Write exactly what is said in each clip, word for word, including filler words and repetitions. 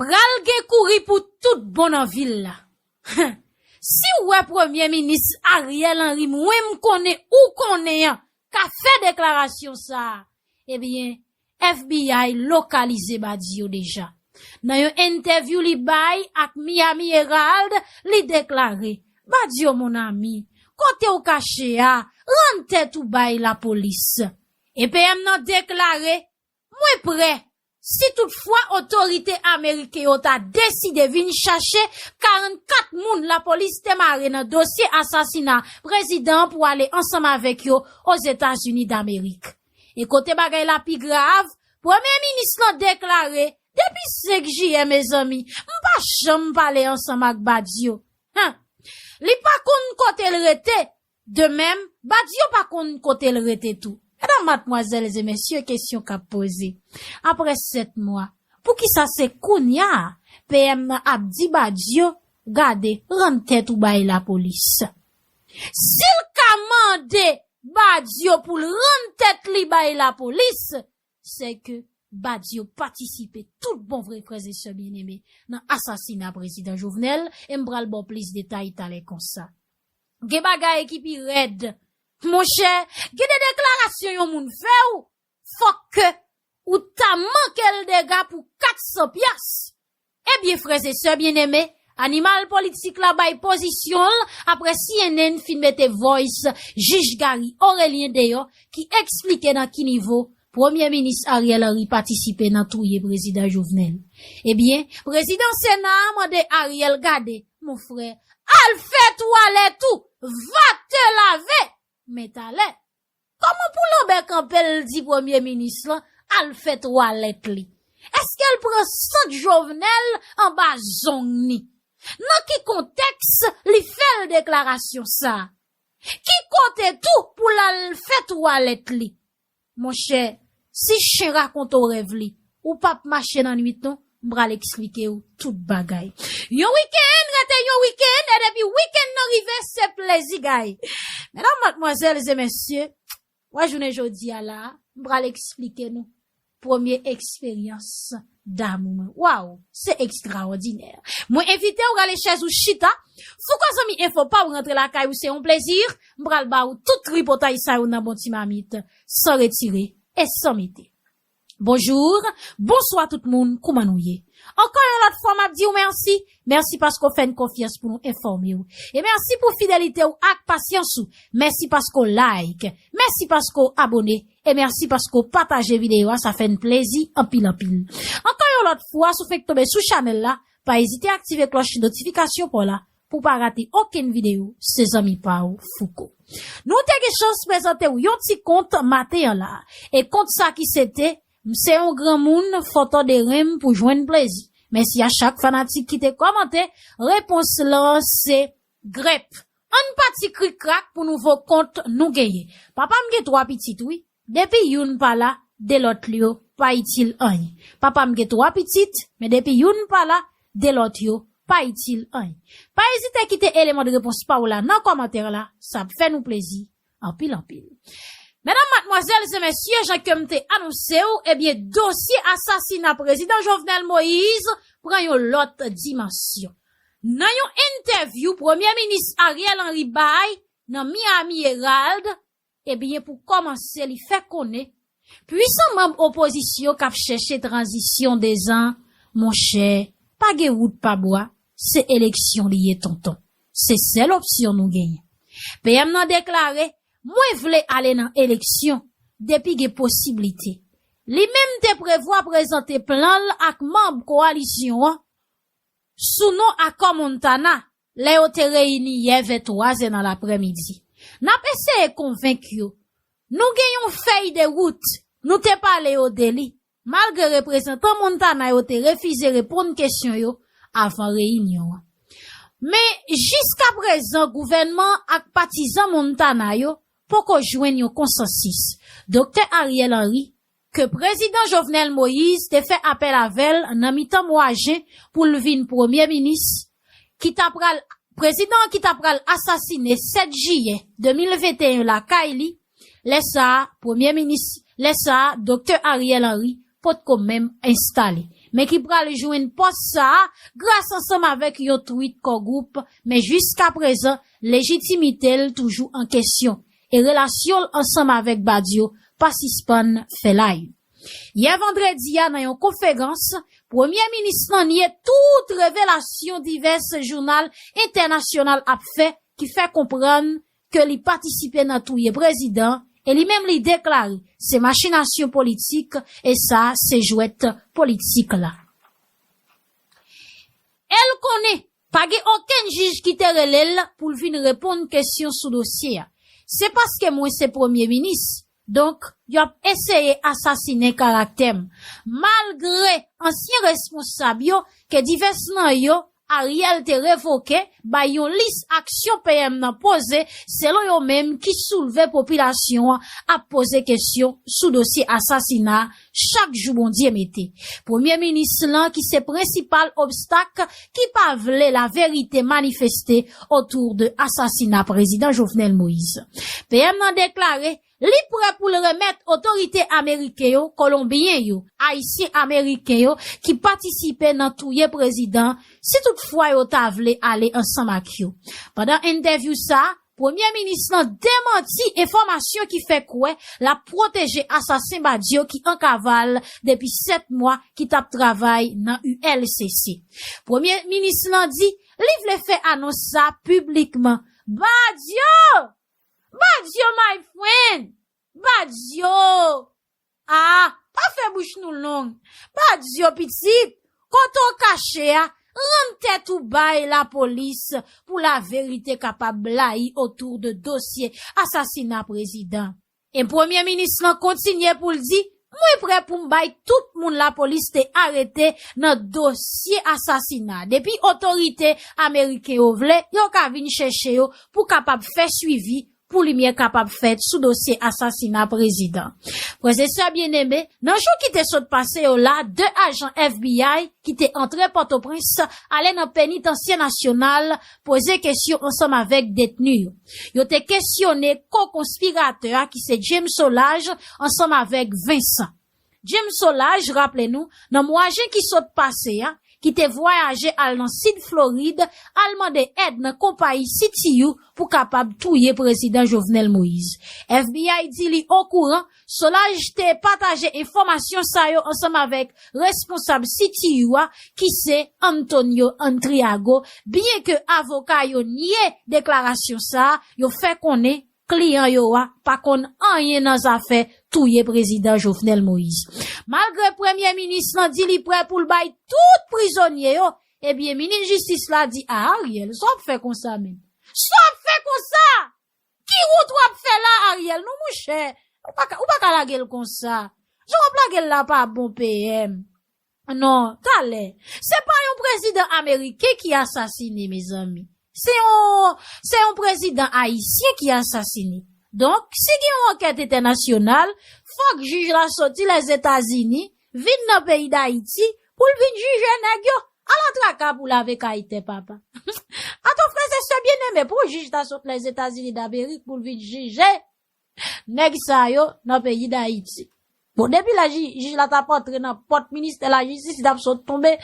Pral gen kouri pou tout bon nan vil la. Si w wè Premye Minis Ariel Henry, mwen m konnen ou konnen an, ka fè deklarasyon sa a, ebyen, F B I lokalize Badio deja. Nan yon entèvyou li bay ak Miami Herald, li deklare, Badio mon ami, kote w kache a, rann tèt ou bay lapolis. E P M nan deklare, mwen prè, si toutfwa otorite ameriken yo ta deside vin chache karannkat moun lapolis te mare nan dosye asasina prezidan an pou ale ansanm avèk yo Ozetazini Damerik. E kote bagay la pi grav, Premye Minis lan deklare, depi senk jiyè, mezanmi, m pa janm pale ansanm ak Badio. Hen. Li pa konn kote l rete. De menm, Badio pa konn kote l rete tou. Medam, madmwazèl e mesye, kesyon k ap poze. Apre sèt mwa, poukisa se kounye a P M nan ap di Badio, gade, rann tèt ou bay lapolis? Si l ka mande Badio pou l rann tèt li bay lapolis, se ke Badio patisipe tout bon vre, frè e sè byeneme, nan asasina prezidan Jovenel, e m pral ba w plis detay talè konsa. Gen bagay ki pi rèd. Monchè, gen de deklarasyon yon moun fè w, fòk ke ou ta manke l dega pou kat san pyas. Ebyen, frè e sè byeneme, animal politik la bay pozisyon l apre C N N fin mete voice jij Gary Orelien deyò ki eksplike nan ki nivo Premye Minis Ariel Henry patisipe nan touye prezidan Jovenel. Ebyen, prezidan Sena a mande Ariel, gade, mon frè, al fè twalèt ou, va te laver. Men talè, kòman pou Lanbè kanpe l di Premye Minis lan al fè twalèt li? Èske l pran sant Jovenel anba zong ni? Nan ki kontèks li fè l deklarasyon sa a? Ki kote tou pou l al fè twalèt li? Monchè, si chen rakonte w rèv li, ou p ap mache nan nwit non, m pral eksplike w tout bagay. Yon wikenn rete yon wikenn, e depi wikenn nan rive, se plezi gay. Medam, madmwazèl e mesye, wè jounen jodi a la, m pral eksplike nou premye eksperyans damou mwen. Waw, se ekstraòdinè. Mwen envite w rale chèz ou chita. Fouko Zanmi Enfo pa w rantre lakay ou, se yon plezi. M pral ba w tout tripotay sa yo nan bon ti mamit, san retire e san mete. Bonjou, bonswa tout moun, kouman nou ye? Ankò yon lòt fwa, m ap di w mèsi. Mèsi paske w fè n konfyans pou nou enfòme w. E mèsi pou fidelite w ak pasyans ou. Mèsi paske w like. Mèsi paske w abone. E mèsi paske w pataje videyo a, sa fè n plezi anpil, anpil. Ankò yon lòt fwa, si w fenk tonbe sou chanèl la, pa ezite aktive klòch notifikasyon pa w la pou w pa rate okenn videyo, se zanmi pa w Fouko. Nou te gen chans prezante w yon ti kont maten an la. E kont sa ki se te, m se yon granmoun, fòtò de renm pou jwenn plezi. Mèsi a chak fanatik ki te kòmante, repons lan se grèp. Ann pati krik krak pou nouvo kont nou genyen. Papa m gen twa pitit wi. Depi youn pa la, de lòt yo pa itil anyen. Papa m gen twa pitit, men depi youn pa la, de lòt yo pa itil anyen. Pa ezite kite eleman de repons pa w la nan kòmantè la, sa ap fè nou plezi anpil, anpil. Medam, madmwazèl e mesye, jan ke m te anonse w, ebyen, dosye asasina prezidan Jovenel Moïse pran yon lòt dimansyon. Nan yon entèvyou Premye Minis Ariel Henry bay nan Miami Herald, ebyen, pou kòmanse, li fè konnen, pwisan manm opozisyon k ap chèche tranzisyon dezan, monchè, pa gen wout pa bwa, se eleksyon li ye, tonton. Se sèl opsyon nou genyen. P M nan deklare, mwen vle ale nan eleksyon depi gen posiblite. Li menm te prevwa prezante plan l ak manm kowalisyon an sou non Akò Montana, lè yo te reyini yè vè twa zè nan laprèmidi. N ap eseye konvenk yo. Nou gen yon fèy de wout, nou te pale yo de li, malgre reprezantan Montana yo te refize reponn kesyon yo avan reyinyon an. Men, jiskaprezan, gouvènman ak patizan Montana yo poko jwenn yon konsansis. Doktè Ariel Henry, ke prezidan Jovenel Moïse te fè apèl avè l nan mitan mwa jen pou l vin premye minis, ki ta pral, prezidan an ki ta pral asasine sèt jiyè de mil venteyen lakay li, lè sa a, premye minis, lè sa a, doktè Ariel Henry potko menm enstale. men ki pral jwenn pòs sa a gras ansanm avèk yon tweet Core Group, men jiskaprezan, lejitimite l toujou an kesyon, e relasyon l ansanm avèk Badio pa sispann fè live. Yè vandredi a, nan yon konferans, premye minis lan nye tout revelasyon divès jounal entènasyonal ap fè ki fè konprann ke li patisipe nan touye prezidan, e li menm li deklare se machinasyon politik, e sa se jwèt politik la. E l konnen pa gen okenn jij ki te rele l pou l vin reponn kesyon sou dosye a. Se paske mwen se premye minis, donk, y ap eseye asasinen karaktè m. Malgre ansyen responsab yo, ke divès nan yo Ariel te revoke, bay yon lis aksyon P M nan poze, selon yo menm ki soulve popilasyon an ap poze kesyon sou dosye asasina chak jou Bondye mete. Premye minis lan ki se prensipal obstak ki pa vle laverite manifeste otou de asasina prezidan Jovenel Moïse. P M nan deklare li prè pou l remèt otorite ameriken yo, kolonbyen yo, ayisyen ameriken yo ki patisipe nan touye prezidan, si toutfwa yo ta vle ale ansanm ak yo. Pandan entèvyou sa a, premye minis lan demanti enfòmasyon ki fè kwè l ap pwoteje asasen Badio ki an kaval depi sèt mwa, ki t ap travay nan U L C C. Premye minis lan di li vle fè anons sa piblikman. Badio! Badio, my friend! Badio! Ah, pa fè bouch nou long. Badio pitit, kote w kache a, rann tèt ou bay lapolis pou laverite kapab blayi otou de dosye asasina prezidan. E premye minis lan kontinye pou l di, mwen prè pou m bay tout moun lapolis te arete nan dosye asasina. Depi otorite ameriken yo vle, yo ka vin chèche yo pou kapab fè swivi, pou limyè kapab fèt sou dosye asasina prezidan. Frè e sè byeneme, nan jou ki te sot pase yo la, de ajan F B I ki te antre Pòtoprens ale nan penitansye nasyonal poze kesyon ansanm avèk detni yo. Yo te kesyone ko-konspiratè a ki se James Solages ansanm avèk Vincent. James Solages, raple nou, nan mwa jen ki sot pase a, ki te vwayaje al nan Sid Florid, al mande èd nan konpayi C T U pou kapab touye prezidan Jovenel Moïse. F B I di li okouran, Solages te pataje enfòmasyon sa yo ansanm avèk responsab C T U a, ki se Antonio Antriago, byenke avoka yo nye deklarasyon sa a, yo fè konnen kliyan yo a pa konn anyen nan zafè touye prezidan Jovenel Moïse. Malgre premye minis lan di li prè pou l bay tout prizonye yo, ebyen minis jistis la di a Ariel, sa w ap fè konsa menm? Sa w ap fè konsa? Ki wout w ap fè la, Ariel? Non, monchè, ou pa ka, ou pa ka lage l konsa. Jan w ap lage l la pa bon, P M. Non, talè. Se pa yon prezidan ameriken ki asasine, mezanmi. Se yon, se yon prezidan ayisyen ki asasine. Donk, si gen yon ankèt entènasyonal, fòk jij la soti Lèzetazini, vin nan peyi Dayiti, pou l vin jije nèg yo. Ala traka pou lave kay tè papa. Atò, frè e sè byeneme, pou jij ta sot Lèzetazini Damerik pou l vin jije nèg sa yo nan peyi Dayiti. Bon, depi la jij, jij la t ap antre nan pòt ministè lajistis, li t ap sot tonbe,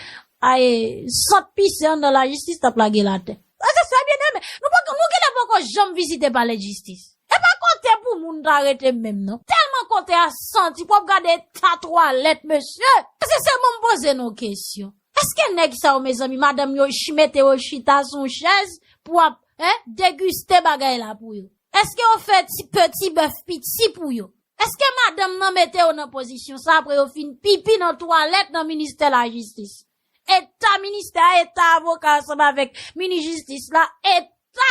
ay, sant pise anndan lajistis t ap lage l atè. Frè e sè byeneme, nou poko, nou genlè poko janm vizite palè jistis. E pa kote pou moun ta rete menm non. Tèlman kote a santi, pou w ap gade eta twalèt, mesye. Frè e sè, ban m poze nou kesyon. Èske nèg sa yo, mezanmi, madanm yo ch-, mete yo chita sou yon chèz pou ap, en, degiste bagay la pou yo? Èske yo fè ti, peti bèf piti pou yo? Èske madanm nan mete yo nan pozisyon sa apre yo fin pipi nan twalèt nan ministè lajistis? Eta ministè a, eta avoka ansanm avèk minis jistis la, eta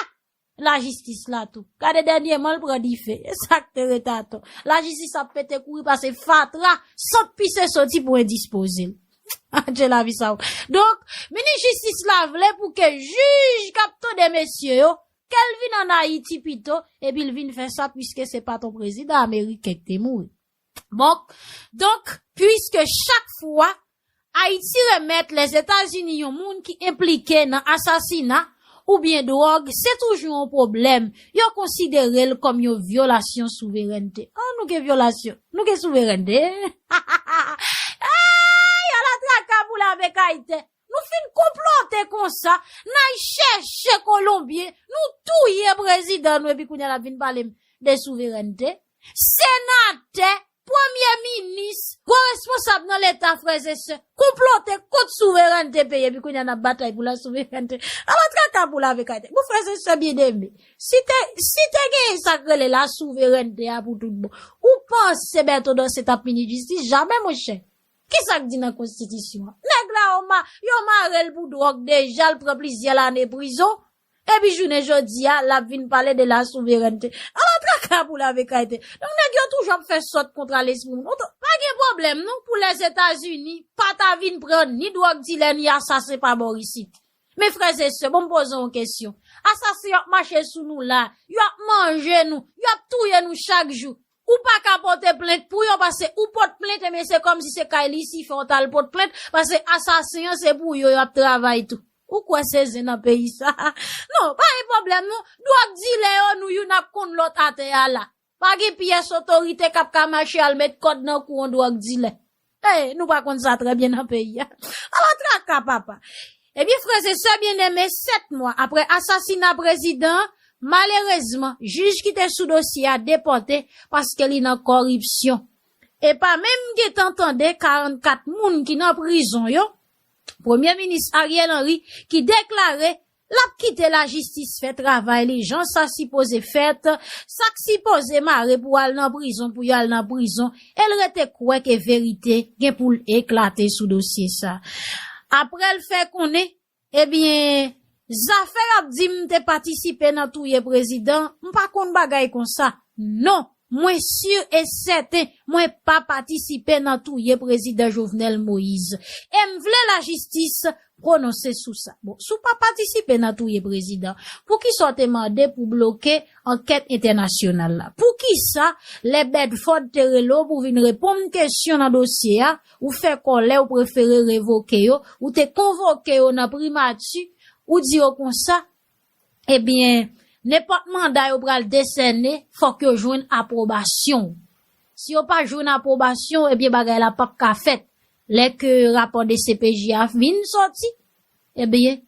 lajistis la tou. Gade dènyèman l pran dife. E sa k te ret atò. Lajistis ap pete kouri pase fatra, sant pise soti pou endispoze l. Adje lavi sa w. Donk, minis jistis la vle pou ke jij k ap tande mesye yo, ke l vin ann Ayiti pito, epi l vin fè sa, piske se patwon prezidan ameriken k te mouri. Bon, donk, piske chak fwa Ayiti remèt Lèzetazini yon moun ki enplike nan asasina oubyen dwòg, se toujou yon pwoblèm. Yo konsidere l kòm yon vyolasyon souverènte. An, nou gen vyolasyon. Nou gen souverènte. Ay, ala traka pou Ayisyen, nou fin konplote konsa, n al chèche Kolonbyen, nou touye prezidan nou, epi kounye a l ap vin pale m de souverènte. Senatè, premye minis, gwo responsab nan Leta, frè e sè, konplote kont souverènte peyi, epi kounye a n ap batay pou la souverènte. Ala traka pou lave kay tè. Bon, frè e sè byeneme, si te, si te genyen sa k rele la souverènte a pou tout bon, ou panse Bertho Dorcé t ap mini jistis? Jamè, monchè. Kisa k di nan konstitisyon an? Nèg la, yo ma-, yo mare l pou dwòg deja, l pran plizyè lane prizon. Epi jounen jodi a, l ap vin pale de la souverènte. Ala traka pou lave kay tè. Donk, nèg yo toujou ap fè sòt kontra lespri moun. Ou t-, pa gen pwoblèm, non, pou Lèzetazini pa ta vin pran ni dwòg dilè, ni asasen pa bò isit. Men frè e sè, bon, m poze yon kesyon. Asasen yo ap mache sou nou la, yo ap manje nou, yo ap touye nou chak jou. Ou pa ka pote plent pou yo, paske ou pot plent, ebyen se kòmsi se kay Lisifè w t al pot plent, paske asasen an se pou yo, y ap travay tou. Ou kwè se zen nan peyi sa? Non, pa gen pwoblèm non. Dwòg dilè yo, nou youn ap konn lòt atè a la. Pa gen pyès otorite k ap ka mache al met kòd nan kou yon dwòg dilè. Ey, nou pa konn sa trè byen nan peyi a. Ala traka, papa. Ebyen, frè e sè byeneme, sèt mwa apre asasina prezidan an, malerezman, jij ki te sou dosye a depòte paske li nan kòripsyon. E pa menm gentan tande karannkat moun ki nan prizon yo, Premye Minis Ariel Henry ki deklare l ap kite lajistis fè travay li jan sa sipoze fèt, sa k sipoze mare pou al nan prizon, pou yo al nan prizon, e l rete kwè ke verite gen pou l eklate sou dosye sa. Apre l fè konnen, ebyen, zafè y ap di m te patisipe nan touye prezidan, m pa konn bagay konsa. Non, mwen si e sèten, mwen pa patisipe nan touye prezidan Jovenel Moïse. E m vle lajistis pwononse sou sa. Bon, si w pa patisipe nan touye prezidan, poukisa w te mande pou bloke ankèt entènasyonal la? Poukisa lè Bedford te rele w pou vin reponn kesyon nan dosye a, ou fè kòlè, ou prefere revoke yo, ou te konvoke yo nan primati, ou di yo konsa, ebyen, nenpòt manda yo pral desène, fòk yo jwenn apwobasyon w. Si yo pa jwenn apwobasyon w, ebyen, bagay la p ap ka fèt. Lè ke rapò D C P J a vin sòti, ebyen,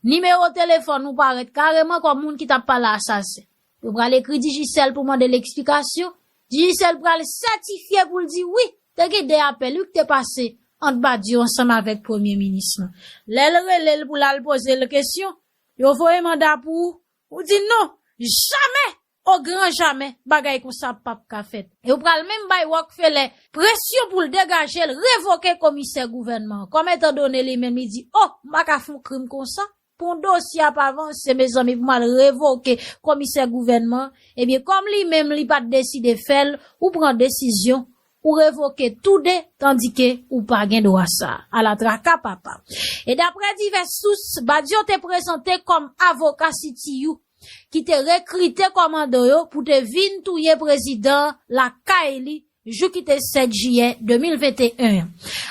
nimewo telefòn ou parèt kareman kòm moun ki t ap pale asasen. Yo pral ekri Digicel pou mande l eksplikasyon. Digicel pral sètifye pou l di wi, te gen de apèl wi ki te pase ant Badio ansanm avèk premye minis lan. Lè l rele l pou l al poze l kesyon, yo voye manda pou ou, ou di non, jamè, o gran jamè, bagay konsa p ap ka fèt. Yo pral menm bay Rockefeller presyon pou l degaje l, revoke komisè gouvènman an. Kòm etandone li menm li di, o, m pa ka fè yon krim konsa. Pou yon dosye ap avanse, mezanmi, pou m al revoke komisè gouvènman, ebyen, kòm li menm li pa t deside fè l, ou pran desizyon, ou revoke toude, tandike ou pa gen dwa sa. Ala traka, papa. E daprè divès sous, Badio te prezante kòm avoka C T U, ki te rekrite kòmandan yo pou te vin touye prezidan lakay li jou ki te sèt jiyè de mil venteyen an.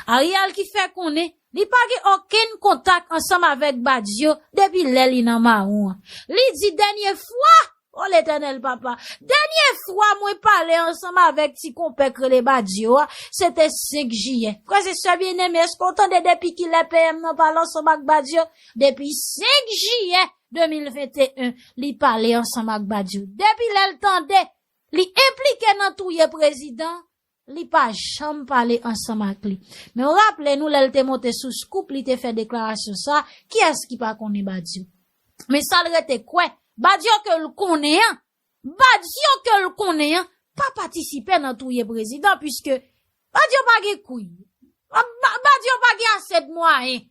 Ariel ki fè konnen li pa gen okenn kontak ansanm avèk Badio depi lè li nan mawon an. Li di dènye fwa, o Letènèl papa, dènye fwa mwen pale ansanm avèk ti konpè k rele Badio a, se te senk jiyè. Frè e sè byeneme, èske w tande depi kilè P M nan pale ansanm ak Badio? Depi senk jiyè de mil venteyen, li pale ansanm ak Badio. Depi lè l tande li enplike nan touye prezidan, li pa janm pale ansanm ak li. Men w raple nou lè l te monte sou Scoop, li te fè deklarasyon sa, kiyès ki pa konnen Badio? Men sa l rete kwè, Badio ke l konnen an, Badio ke l konnen an, pa patisipe nan touye prezidan, piske Badio pa gen kouy. Ba-, Ba-, Badio pa gen ase de mwayen.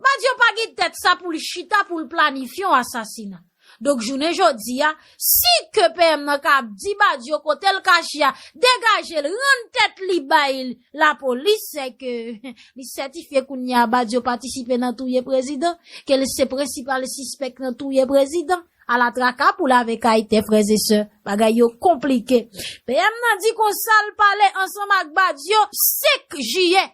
Badio pa gen tèt sa pou l chita, pou l planifye yon asasina. Donk, jounen jodi a, si ke P M nan ka ap di Badio kote l kache a, degaje l, rann tèt li bay lapolis, sèke li sètifye kounye a Badio patisipe nan touye prezidan, ke l se prensipal sispèk nan touye prezidan. Ala traka pou lave kay tè, frè e sè, bagay yo konplike. P M nan di konsa l pale ansanm ak Badio senk jiyè,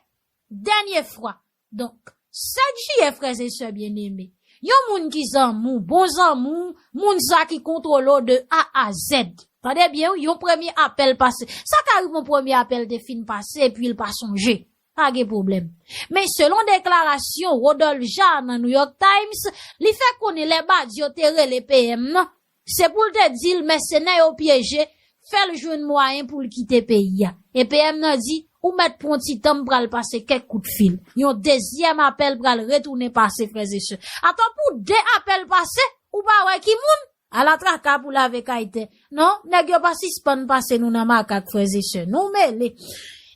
dènye fwa. Donk, sèt jiyè, frè e sè byeneme, yon moun ki zanmi w, bon zanmi w, moun sa ki kontwole w de A a Z. Tande byen, wi, yon premye apèl pase. Sa ka rive yon premye apèl te fin pase, epi l pa sonje. pa gen pwoblèm. Men selon deklarasyon Rodolphe Jaar nan New York Times, li fè konnen lè Badio te rele P M nan, se pou l te di l mèsenè yo pyeje, fè l jwenn mwayen pou l kite peyi a. E P M nan di, ou mèt pran ti tan, m pral pase kèk kout fil. Yon dezyèm apèl pral retounen pase, frè e sè. Atò pou de apèl pase, ou pa wè ki moun? Ala traka pou lave kay tè. Non, nèg yo pa sispann pase nou nan makak, frè e sè. Nou mele.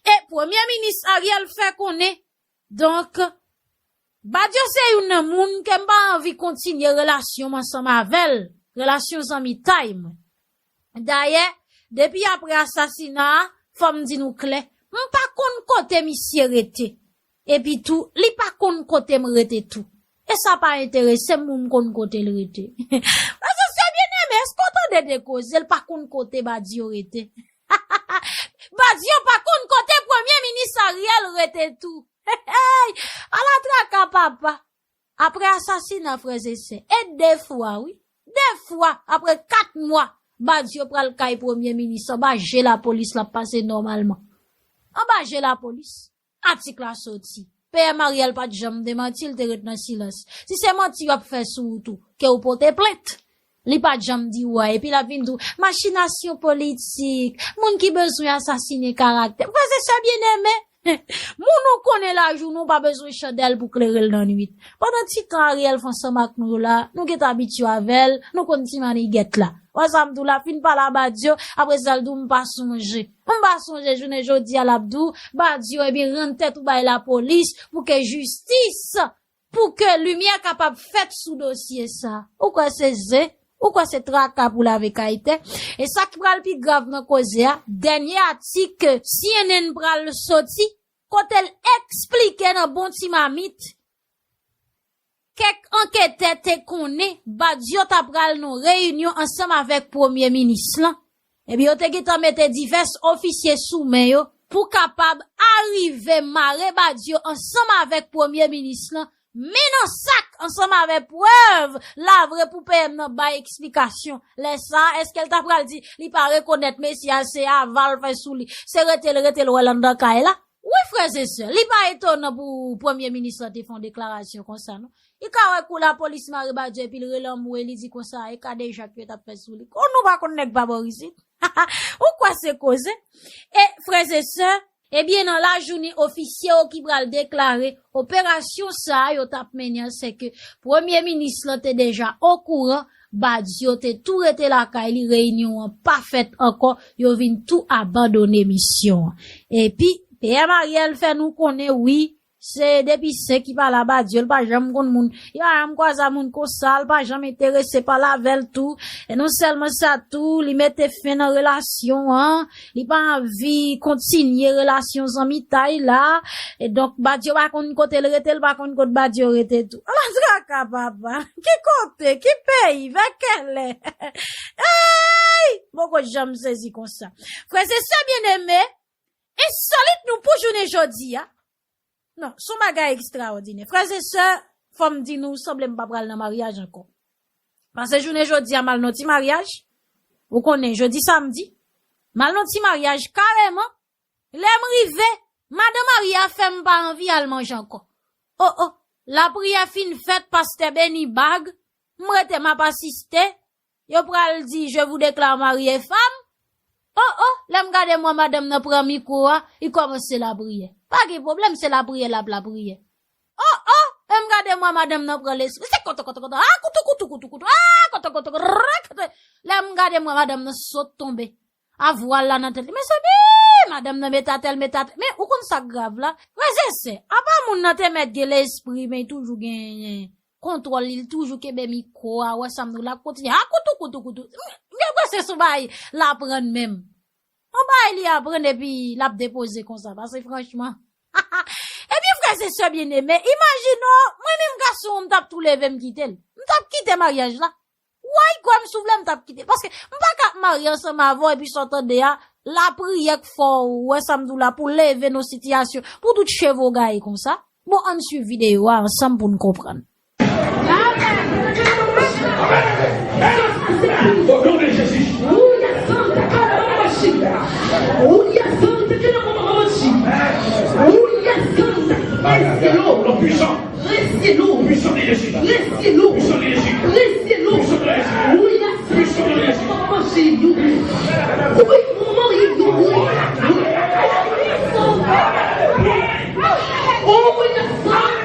E Premye Minis Ariel fè konnen, donk, Badio se youn nan moun ke m pa anvi kontinye relasyon m ansanm avè l, relasyon zanmitay mwen. Dayè, depi apre asasina a, fò m di nou klè, m pa konn kote misye rete. Epi tou, li pa konn kote m rete tou. E sa pa enterese m, moun konn kote l rete. Frè e sè byeneme, èske w tande de koze? L pa konn kote Badio rete. Badio pa konn kote Premye Minis Ariel rete tou. Hey! Ala traka papa. Apre asasina frè e sè, e de fwa, wi. De fwa, apre kat mwa, Badio pral kay Premye Minis, anba je lapolis l ap pase nòmalman. Anba je lapolis. Atik la soti. P M Ariel pa t janm demanti, l te ret nan silans. Si se manti y ap fè sou ou tou, ke ou pote plent. Li pa t janm di w anyen. Epi l ap vin di w, machinasyon politik, moun ki bezwen asasinen karaktè. Frè e sè byeneme, moun ou konnen lajounen, ou pa bezwen chandèl pou klere l nan nwit. Pandan ti tan Ariel fè ansanm ak nou la, nou gentan abitye avè l, nou konn ti manigèt la. Wè sa m di w la, fin pale a Badio, apre sa l di w m pa sonje. M pa sonje, jounen jodi a l ap di w, Badio, ebyen, rann tèt ou bay lapolis pou ke jistis, pou ke limyè kapab fèt sou dosye sa. Ou kwè se zen? Ou kwè se traka pou lave kay tè? E sa ki pral pi grav nan koze a, dènye atik C N N pral soti, kote l eksplike nan bon ti mamit, kèk anketè te konnen Badio ta pral nan reyinyon ansanm avèk Premye Minis lan. Ebyen, yo te gentan mete divès ofisye sou men yo pou kapab arive mare Badio ansanm avèk Premye Minis lan, men nan sak ansanm avèk prèv la vre pou P M nan bay eksplikasyon. Lè sa a, èske l ta pral di li pa rekonèt mesye a, se aval fè sou li, se rete l, rete l wè l anndan kay la? Wi, frè e sè, li pa etonan pou Premye Minis lan te fè yon deklarasyon konsa, non. Li ka wè kou lapolis mare Badio epi l rele anmwe, li di konsa, e kadejak yo t ap fè sou li. Kon nou pa konn nèg pa bò isit. Ou kwè se koze? E, frè e sè, ebyen, nan lajounen, ofisye yo ki pral deklare operasyon sa a yo t ap mennen an, se ke Premye Minis lan te deja okouran, Badio te tou rete lakay li, reyinyon an pa fèt ankò, yo vin tou abandone misyon an. Epi, P M Ariel fè nou konnen, wi, se depi senk ki pale a Badio, l pa janm konn moun. Li pa janm kwaze a moun konsa, l pa janm enterese pale avè l tou. E non sèlman sa tou, li mete fen nan relasyon an, li pa anvi kontinye relasyon zanmitay la. E donk, Badio pa konn kote l rete, l pa konn kot Badio rete tou. Ala traka papa. Ki kote? Ki peyi? Vè kèlè? Ey! M poko janm sezi konsa. Frè e sè byeneme, ensolit nou pou jounen jodi a. Non, se yon bagay ekstraòdinè. Frè e sè, fò m di nou, sanble m pa pral nan maryaj ankò. Paske jounen jodi a, m al nan ti maryaj. Ou konnen, jodi samdi, m al nan ti maryaj kareman. Lè m rive, madan marye a fè m pa anvi al manje ankò. O, o, lapriyè fin fèt, pastè beni bag, m rete m ap asiste. Yo pral di, je vous déclare mari et femme. O, o, lè m gade m wè madanm nan pran mikwo a, li kòmanse lapriyè. Pa gen pwoblèm, se lapriyè l ap lapriyè. O, o, lè m gade m wè madanm nan pran lespri. Se koto, koto, koto, a, koutou, koutou, koutou, koutou, a, koto, koto, koto, koto. Lè m gade m wè madanm nan sot tonbe. A vwal la nan tèt li. Mezanmi, madanm nan met atè l, met atè. Men ou konn sa k grav la? Frè e sè, apa moun nan te mèt gen lespri, men li toujou gen kontwòl li, li toujou kenbe mikwo a, wè sa m di w la, kontinye. A koutou, koutou, koutou. M, m gen enpresyon se yon bagay l aprann menm. Yon bagay li aprann epi l ap depoze konsa, paske franchman. Ebyen, frè e sè byeneme, imajine w, mwen menm gason an, m t ap tou leve m kite l. M t ap kite maryaj la. Woy, kwè m si w vle, m t ap kite. Paske m pa ka ap marye ansanm avè w epi sa w tande a, lapriyè k fè w wè sa m di w la pou w leve nan sitiyasyon, pou tout cheve w gaye konsa. Bon, ann swiv videyo a ansanm pou n konprann. Reste lou. Reste lou. Reste lou. Reste lou. Reste lou. Wi, la santé pa manjé nou. Wi, manman, wi, wi, wi. Oh, wi, la santé.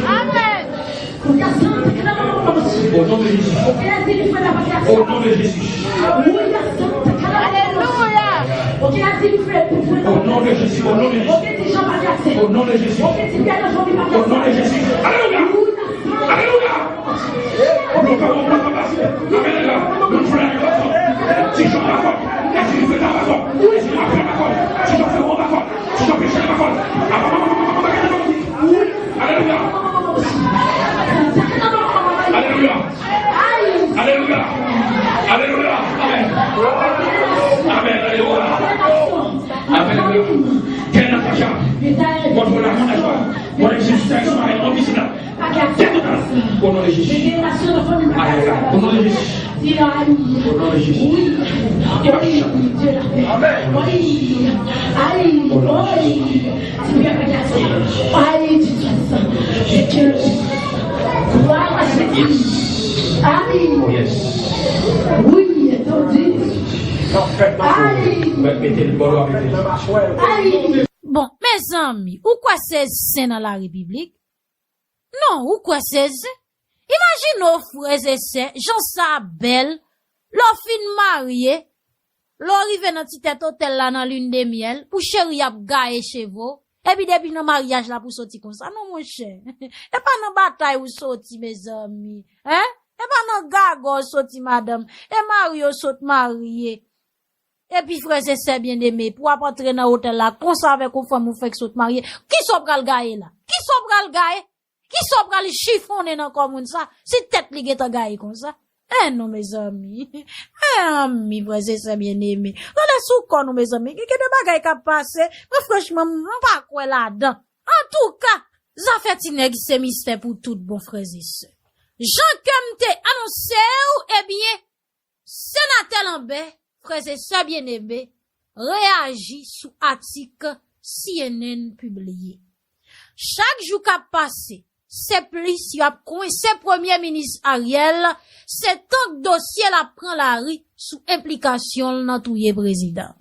Amen. Au nom de Jésus. Au nom de Jésus. Alléluia. Au nom de Jésus. Au nom de Jésus. Au nom de Jésus. Au nom de Jésus. Alléluia. Alléluia. Bloka, bloka, bloka. Amène la. Nous voulons la révélation. Si je m'accorde, et si je fais la raison, et si je fais la raison, si je fais la raison, si je fais la raison. Alléluia. Alléluia. Alléluia. Alléluia. Amen. Amen. Alléluia. Amen. Alléluia. Kè Natacha. Kòntwòl la, kòntwòl la. Kòntwòl la. Kòntwòl la. Au nom de Jésus. Au nom de Jésus. Au nom de Jésus. Oh, yes. Mete l bò, mete l. Bon, mezanmi, ou kwè se zen nan la repiblik? Non, ou kwè se zen? Imajine w, frè e sè, jan sa bèl, lè w fin marye, lè w rive nan ti tèt otèl la nan lin de myèl, pou cheri ap gaye cheve w, epi depi nan maryaj la pou soti konsa. Non, monchè, e pa nan batay ou soti, mezanmi, en? E pa nan gaga w soti, madanm, e marye w sot marye. Epi, frè e sè byeneme, pou w ap antre nan otèl la konsa avèk yon fanm ou fèk sot marye, kisa w pral gaye la? Kisa w pral gaye? Kisa w pral chifonnen nan kò moun sa, si tèt li gentan gaye konsa? Eh non, mezanmi. Eh, anmi, frè e sè byeneme. Gade sou kò nou, mezanmi. Gen, gen de bagay k ap pase. Mwen, franchman, m pa kwè ladan. Antouka, zafè ti nèg se mistè pou tout bon, frè e sè. Jan ke m te anonse w, ebyen, Senatè Lambert, frè e sè byeneme, reyaji sou atik C N N pibliye. Chak jou k ap pase, se plis y ap kwense Premye Minis Ariel, se tank dosye l ap pran lari sou enplikasyon l nan touye prezidan.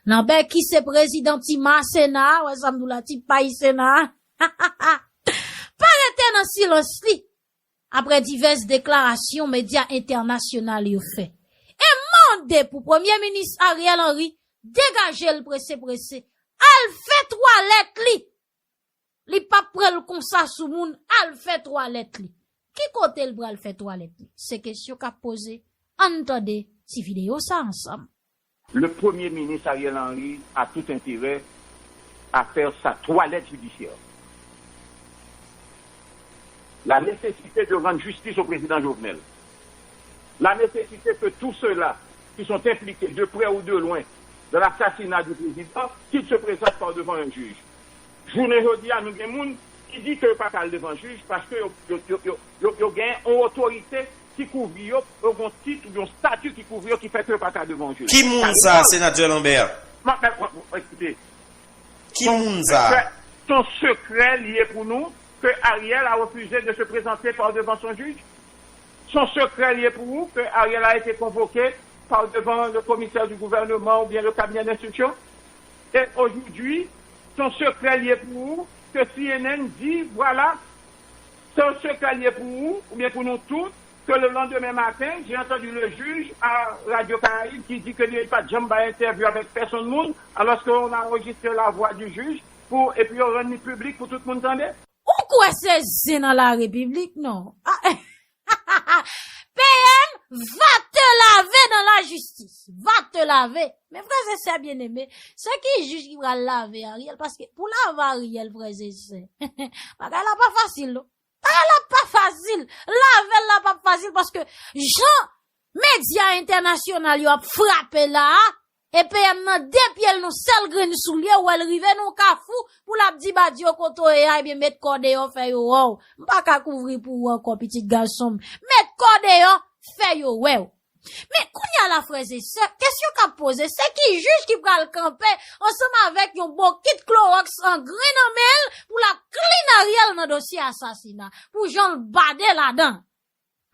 Lambert ki se prezidan ti ma Sena a, wè sa m di w la, ti pay Sena a, pa rete nan silans li apre divès deklarasyon medya entènasyonal yo fè, e mande pou Premye Minis Ariel Henry degaje l prese prese, al fè twalèt li. Li p ap pran l konsa sou moun, al fè twalèt li. Ki kote l pral fè twalèt li? Se kesyon k ap poze. Ann tande ti videyo sa ansanm. Le Premier ministre Ariel Henry a tout intérêt à faire sa toilette judiciaire. La nécessité de rendre justice au président Jovenel. La nécessité que tous ceux-là qui sont impliqués de près ou de loin dans l'assassinat du président, qu'ils se présentent par devant un juge. Jounen jodi a, nou gen moun ki di ke yo pa ka al devan jij paske yo, yo, yo, yo, yo, yo gen yon otorite ki kouvri yo, yo gen yon tit ou yon stati ki kouvri yo ki fè ke yo pa ka devan jij. Ki moun sa, Senatè Lambert? M ap, m ap, m ap, ekoute. Ki moun sa? Se yon sekrè li ye pou nou ke Ariel a refusé de se présenter par devant son juge. Se yon sekrè li ye pou ou ke Ariel a été convoqué par devant le commissaire du gouvernement ou bien le cabinet d'instruction. Et aujourd'hui, se yon sekrè li ye pou ou ke C N N di, vwala, se yon sekrè li ye pou ou, oubyen pou nou tout, ke le lendemain matin, j'ai entendu le juge à Radio Caraïbe qui dit que li pa t janm bay entèvyou avèk pèsonn moun, alòske on a enregistré la voix du juge pou, epi yo rann li piblik pou tout moun tande. Ou kwè se zen nan la repiblik non? P M, va te lave dans la justice. Va te lave. Men frè e sè byeneme, se ki jij ki pral lave Ariel? Paske pou lave Ariel, frè e sè, bagay la pa fasil non. Bagay la pa fasil. Lave l la p ap fasil paske jan medya entènasyonal yo ap frape la a, e P M nan de pye l nan sèl grenn soulye, ou wè l rive nan kafou pou l ap di Badio kote w ye a, ebyen met kò deyò fè yo wè w. M pa ka kouvri pou ou ankò, pitit gason m. Met kò deyò fè yo wè w. Men kounye a la, frè e sè, kesyon k ap poze, se ki jij ki pral kanpe ansanm avèk yon bokit klowòks an grenn nan men l pou l ap klin aryèl nan dosye asasina, pou jan l bade ladan.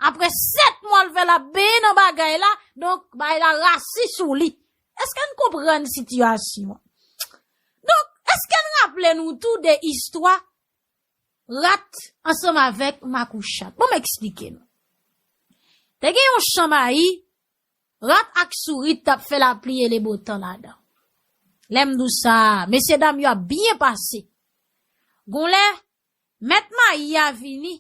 Apre sèt mwa l fè l ap benyen nan bagay la, donk, bagay la rasi sou li. Èske n konprann sitiyasyon an? Donk, èske n raple nou tou de istwa rat ansanm avèk makou chat? Bon, m eksplike nou. Te gen yon chan mayi, rat ak sourit t ap fè lapli e lebotan ladan. Lè m di w sa, mesye dam yo ap byen pase. Gon lè, mèt mayi a vini,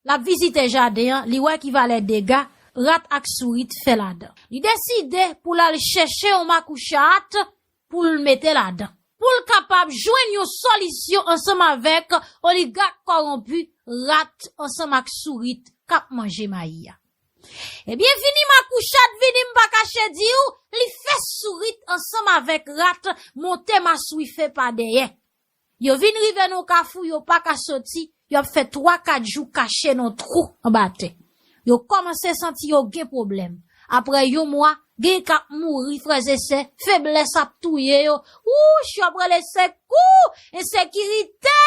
l ap vizite jaden an, li wè ki valè dega rat ak sourit fè ladan. Li deside pou l al chèche yon makou chat pou l mete ladan, pou l kapab jwenn yon solisyon ansanm avèk oligak kòwonpi, rat ansanm ak sourit k ap manje mayi a. Ebyen, vini makou chat vini, m pa kache di w, li fè sourit ansanm avèk rat monte maswife pa dèyè. Yo vin rive nan kafou, yo pa ka soti, y ap fè twa kat jou kache nan twou anba tè. Yo kòmanse santi yo gen pwoblèm. Apre yon mwa, gen k ap mouri, frè e sè, feblès ap touye yo. Wouch, y ap rele sekou, ensekirite,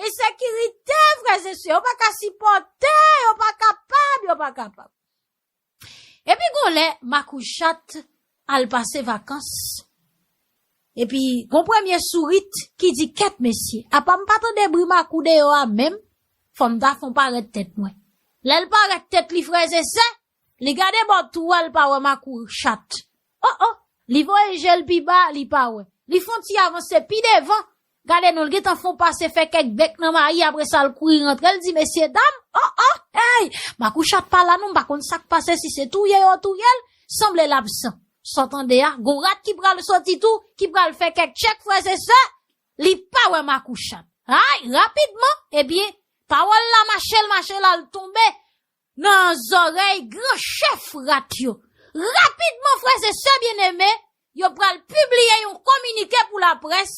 ensekirite, frè e sè, yo pa ka sipòte, yo pa kapab, yo pa kapab. Epi gon lè, makou chat al pase vakans. Epi gon premye sourit ki di, kèt mesye, apa m pa tande bri makou deyò a menm, fò m ta fon parèt tèt mwen. Lè l parèt tèt li, frè e sè, li gade bò twou a, l pa wè makou chat. O, o, li voye je l pi ba, li pa wè. Li fon ti avanse pi devan, gade non, l gentan fon pase fè kèk bèk nan mayi, apre sa l kouri rantre, l di, mesye dam, o, o, hey, makou chat pa la non, m pa konn sa k pase, si se touye yo touye l, sanble l absan. Sa w tande a, gon rat ki pral soti tou, ki pral fè kèk tchèk, frè e sè, li pa wè makou chat. Ay, rapidman, ebyen, pawòl la mache l, mache l al tonbe nan zòrèy gran chèf rat yo. Rapidman, frè e sè byeneme, yo pral pibliye yon kominike pou laprès,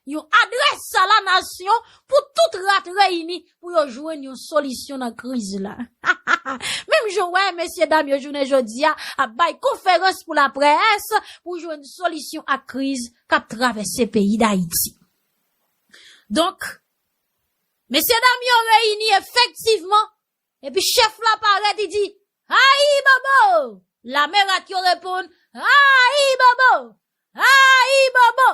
yon adrès a la nasyon pou tout rat reyini pou yo jwenn yon solisyon nan kriz la. Menm jan w wè, mesye dam yo jounen jodi a ap bay konferans pou laprès pou jwenn solisyon ak kriz k ap travèse peyi Dayiti. Donk, mesye dam yo reyini efektivman, epi chèf la parèt, li di, ayi bobo! Lame rat yo reponn, ayi bobo! Ayi bobo!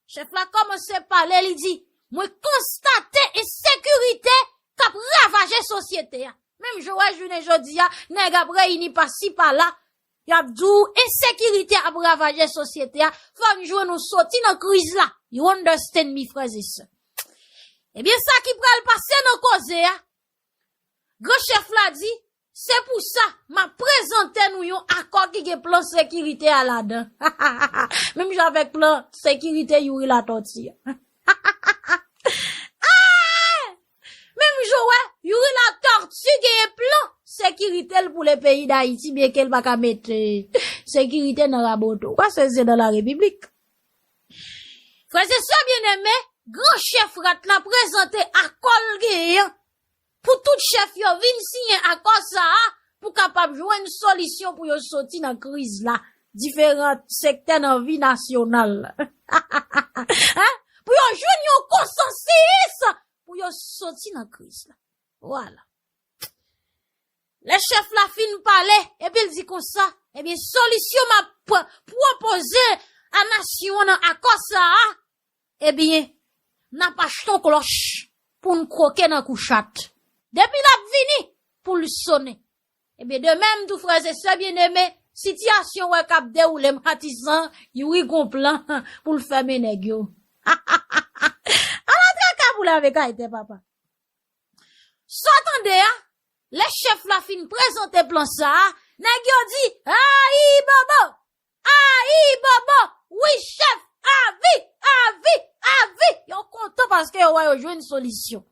Chèf la kòmanse pale, li di, mwen konstate ensekirite k ap ravaje sosyete a. Menm jan w wè jounen jodi a, nèg ap reyini pasi pala, y ap di w ensekirite ap ravaje sosyete a, fò n jwenn yon soti nan kriz la. You understand me, frè e sè? Ebyen, sa ki pral pase nan koze a, gran chèf la di, se pou sa, m ap prezante nou yon akò ki gen plan sekirite a ladan. Menm jan avèk plan sekirite Youri Latòti a. Ah! Menm jan w wè, Youri Latòti genyen plan sekirite l pou le peyi Dayiti, byenke l pa ka mete sekirite nan raboto. Ou kwè se, se dan la repiblik. Frè e sè byeneme, gran chèf rat la prezante akò l genyen pou tout chèf yo vin siyen akò sa a pou kapab jwenn solisyon pou yo soti nan kriz la, diferan sektè nan vi nasyonal. Hein? Pou yo jwenn yon konsansis pou yo soti nan kriz la. Vwala. Lè chèf la fin pale, epi l di konsa, ebyen, solisyon m ap pwopoze a nasyon an nan akò sa a, ebyen, n ap achte yon klòch pou n kwoke nan kou chat. Depi l ap vini, pou l sonnen. Ebyen, de menm tou, frè e sè byeneme, sitiyasyon w wè k ap dewoule, Matisan, Youri gon plan pou l fèmen nèg yo. Ala traka pou lave kay tè papa. Sa w tande a, lè chèf la fin prezante plan sa a, nèg yo di, ayi bobo! Ayi bobo! Wi chèf! Avi! Avi! Avi! Yo kontan paske yo wè yo jwenn solisyon.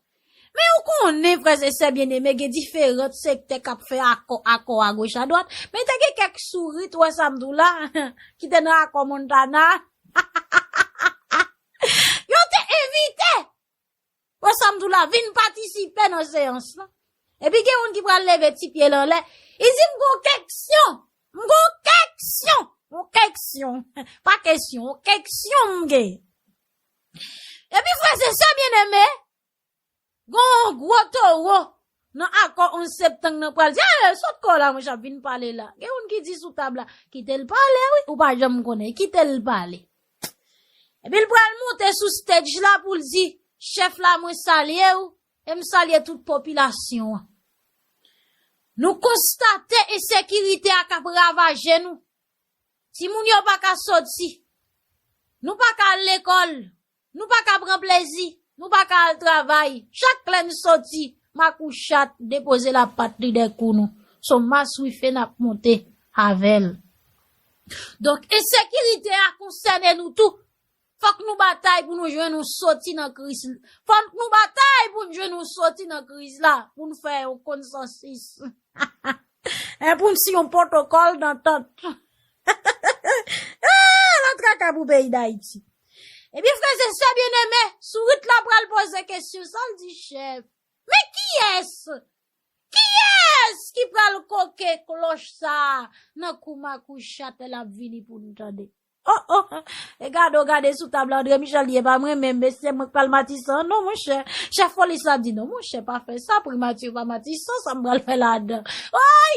Men ou Konnen, frè e sè byeneme, gen diferan sektè k ap fè akò, akò agoch adwat, men te gen kèk sourit, wè sa m di w la, ki te nan akò Montana. Yo te envite, wè sa m di w la, vin patisipe nan seyans lan. Epi gen youn ki pral leve ti pye l anlè. Li di, "M gon keksyon, m gon keksyon, m gon keksyon." Pa kesyon, m gon keksyon m gen. Epi frè e sè byeneme, gon gwo towo nan akò onz septanm nan pral di, "Eh, sot kò la, monchè, ap vin pale la." Gen youn ki di sou tab la, "Kite l pale, wi, ou pa janm konnen, kite l pale." Epi l pral monte sou stage la pou l di, "Chèf la, mwen salye w, e m salye tout popilasyon an. Nou konstate ensekirite a k ap ravaje nou. Timoun yo pa ka soti. Nou pa ka al lekòl. Nou pa ka pran plezi. Nou pa ka al travay. Chak lè n soti, makou chat depoze lapat li dèyè kou nou. Se yon maswife n ap monte avè l." Donk, ensekirite a konsène nou tou. Fòk nou batay pou nou jwenn yon soti nan kriz. Fòk nou batay pou n jwenn yon soti nan kriz la, pou n fè yon konsansis. E pou n siyen yon pwotokòl dantant. Ah, la traka pou peyi Dayiti. Ebyen, frè e sè byeneme, sourit la pral poze kesyon sa, l di, "Chèf, men kiyès? Kiyès ki pral koke klòch sa a nan kou makou chat l ap vini pou n tande?" Oh, oh, oh. E gade w gade sou tab la, André Michel li ye pa mwen menm, mesye mwen k pral Matisan, non, monchè. Chèf polis la di, "Non, monchè, pa fè sa, primati pa Matisan, sa m pral fè ladan?" Oy!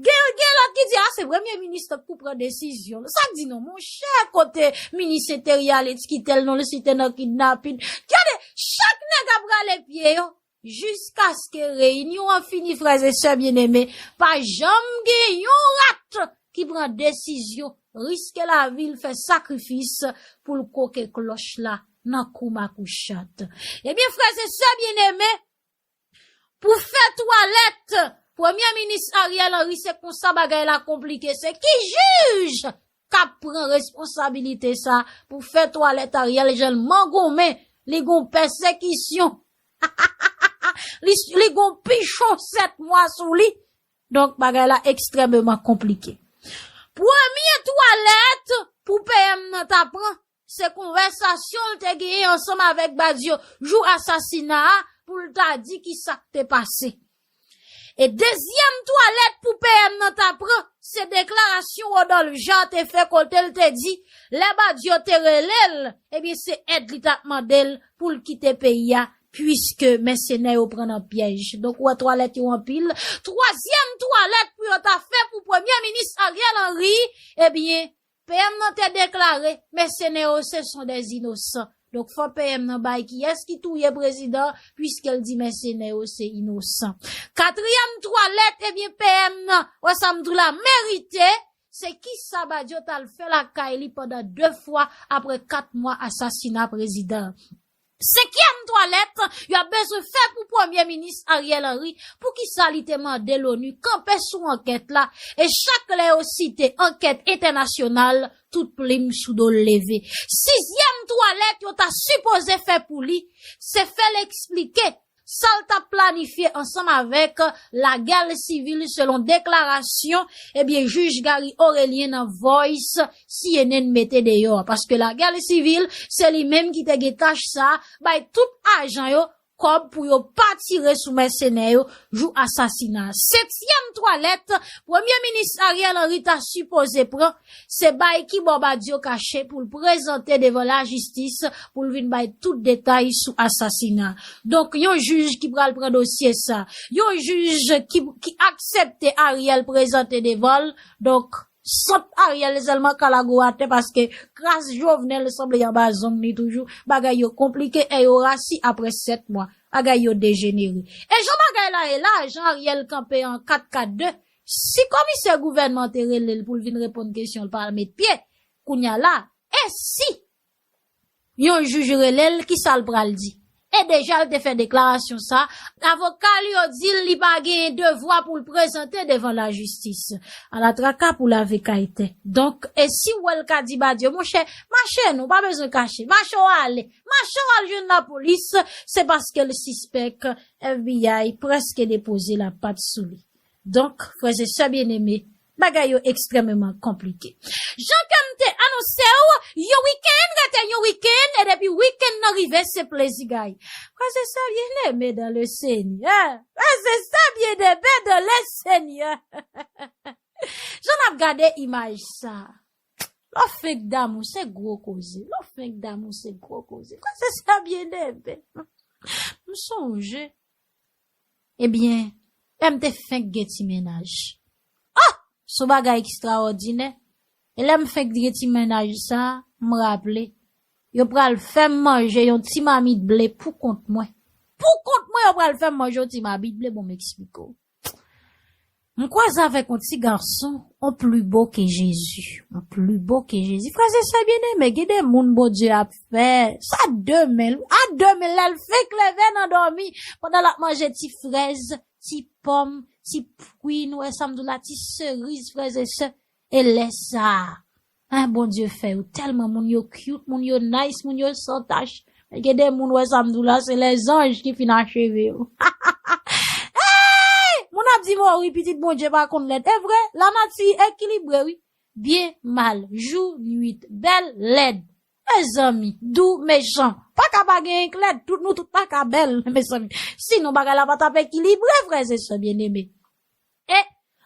Gen, gen lòt ki di, "A, se premye minis k pou pran desizyon." Sa k di, "Non, monchè, kote minis enteryè a, li kite l, non, li site nan kidnapin." Gade, chak nèg ap rale pye yo. Jiskaske reyinyon an fini, frè e sè byeneme, pa janm gen yon rat ki pran desizyon, riske lavi l, fè sakrifis pou l koke klòch la nan kou makou chat. Ebyen, frè e sè byeneme, pou fè twalèt, Premye Minis Ariel Henry, se konsa bagay la konplike. Se ki jij k ap pran responsabilite sa pou fè twalèt Ariel jan l mangonmen, li gon pèsekisyon. Li, li gon pichon sèt mwa sou li. Donk, bagay la ekstrèmeman konplike. Premye twalèt pou P M nan ta pran, se konvèsasyon l te genyen ansanm avèk Badio jou asasina a pou l ta di ki sa k te pase. E dezyèm twalèt pou P M nan ta pran, se deklarasyon Rodolphe Jean te fè kote l te di, lè Badio te rele l, ebyen se èd li t ap mande l pou l kite peyi a, piske mèsenè yo pran nan pyèj. Donk, ou wè twalèt yo anpil. Twazyèm twalèt pou yo ta fè pou Premye Minis Ariel Henry, ebyen, P M nan te deklare, mercenaires, ce sont des innocents. Donk, fò P M nan bay kiyès ki touye prezidan, piske l di mercenaires se inosan. Katriyèm twalèt, ebyen, P M nan, wè sa m di w la, merite, se kisa Badio t al fè lakay li pandan de fwa apre kat mwa asasina prezidan. Senkyèm twalèt, y ap bezwen fè pou Premye Minis Ariel Henry, poukisa li te mande l'ONU kanpe sou ankèt la, e chak lè yo site ankèt entènasyonal, tout plim sou do l leve. Sizyèm twalèt yo ta sipoze fè pou li, se fè l eksplike sa l t ap planifye ansanm avèk lagè sivil, selon deklarasyon, ebyen, jij Gary Orélien nan Voice C N N mete deyò a. Paske lagè sivil, se li menm ki te gen tach sa a, bay tout ajan yo kòb pou yo pa tire sou mèsenè yo jou asasina a. Setyèm twalèt, Premye Minis Ariel Henry ta sipoze pran, se bay kibò Badio kache pou l prezante devan lajistis pou l vin bay tout detay sou asasina. Donk, yon jij ki pral pran dosye sa, yon jij ki, ki aksepte Ariel prezante devan l, donk, sant Ariel sèlman ka lage w atè paske kras Jovenel sanble anba zong li toujou. Bagay yo konplike e yo rasi apre sèt mwa. Bagay yo dejenere. E jan bagay la ye la, jan Ariel kanpe an kat kat de, si komisè gouvènman te rele l pou l vin reponn kesyon, l pa met pye. Kounye a la, e si yon jij rele l, kisa l pral di? E deja l te fè deklarasyon sa, avoka l yo di l li pa genyen devwa pou l prezante devan lajistis. Ala traka pou lave kay tè. Donk, e si w wè l ka di Badye, monchè, mache non, pa bezwen kache, mache w ale, mache w al jwenn lapolis, se paske l sispèk F B I prèske depoze lapat sou li. Donk, frè e sè byeneme, bagay yo ekstrèmeman konplike. Jan ke m te anonse w, yon wikenn rete yon wikenn, e depi wikenn nan rive, se plezi gay. Frè e sè byeneme dans le Seigneur, frè e sè byeneme dans le Seigneur. Jan n ap gade imaj sa, lè w fenk damou, se gwo koze. Lè w fenk damou, se gwo koze. Frè e sè byeneme, m sonje. Ebyen, lè m te fenk gen ti mennaj. Ah! Se yon bagay ekstraòdinè. E lè m fenk gen ti mennaj sa, m raple, yo pral fè m manje yon ti mamit ble pou kont mwen. Pou kont mwen, yo pral fè m manje yon ti mamit ble, bon, m eksplike w. M kwaze avèk yon ti gason, on pli bo ke Jezi. On pli bo ke Jezi. Frè e sè byeneme, gen de moun Bondye ap fè. Sa de men l, a de men l, lè l fenk leve nan dòmi, pandan l ap manje ti frèz, ti pòm, ti fwi, nou wè sa m di w la, ti seriz, frè e sè. E lè sa a, ah, Bondye fè yo tèlman, moun yo cute, moun yo nice, moun yo san tach. Gen de moun, wè sa m di w la, se lèzanj ki fin acheve yo. Hey! Moun ap di m, o wi, pitit Bondye pa konn lèd. E vre, lanati ekilibre, wi. Byen, mal, jou, nwit, bèl, lèd. Mezanmi, dou, mechan. Pa ka pa gen enk lèd, tout nou tout pa ka bèl, mezanmi. Sinon, bagay la pa t ap ekilibre, frè e sè byeneme. E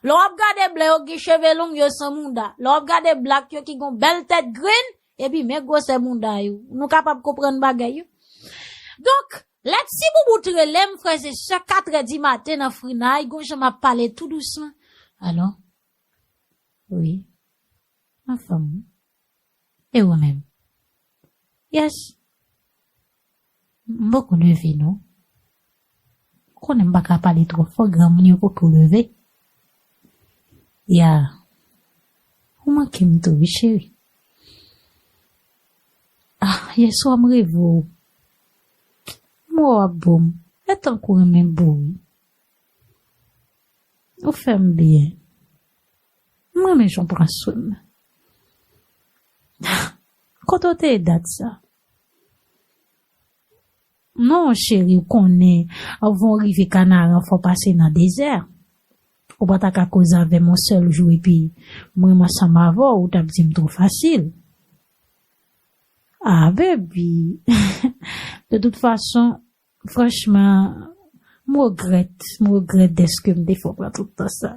lè w ap gade blan yo gen cheve long, yo san mouda. Lè w ap gade black yo ki gon bèl tèt grenn, epi men gwosè mouda yo. Nou kapab konprann bagay yo. Donk, lè ti boubout rele m, frè e sè, katrè di maten nan frinay, gon jan m ap pale tou dousman. Alo? Wi. Anfòm. E ou menm? Yes. M poko leve non. Ou konnen m pa ka pale twò fò, granmoun yo poko leve. Ya. Ou manke m tou wi, cheri. Ah, yèswa m reve w. M wè w ap bo m. E tankou renmen bo wi. Ou fè m byen. M renmen jan w pran swen m. Kote w te ye dat sa? Non, cheri, ou konnen, anvan w rive Kanaran, fò w pase nan dezè. Ou pa ta ka koze avè m yon sèl jou epi m renmen ansanm avè w, ou t ap di m twò fasil. Ah, baby. De tout fason, franchman, m regrèt, m regrèt dèske m te fè w pran tout tan sa.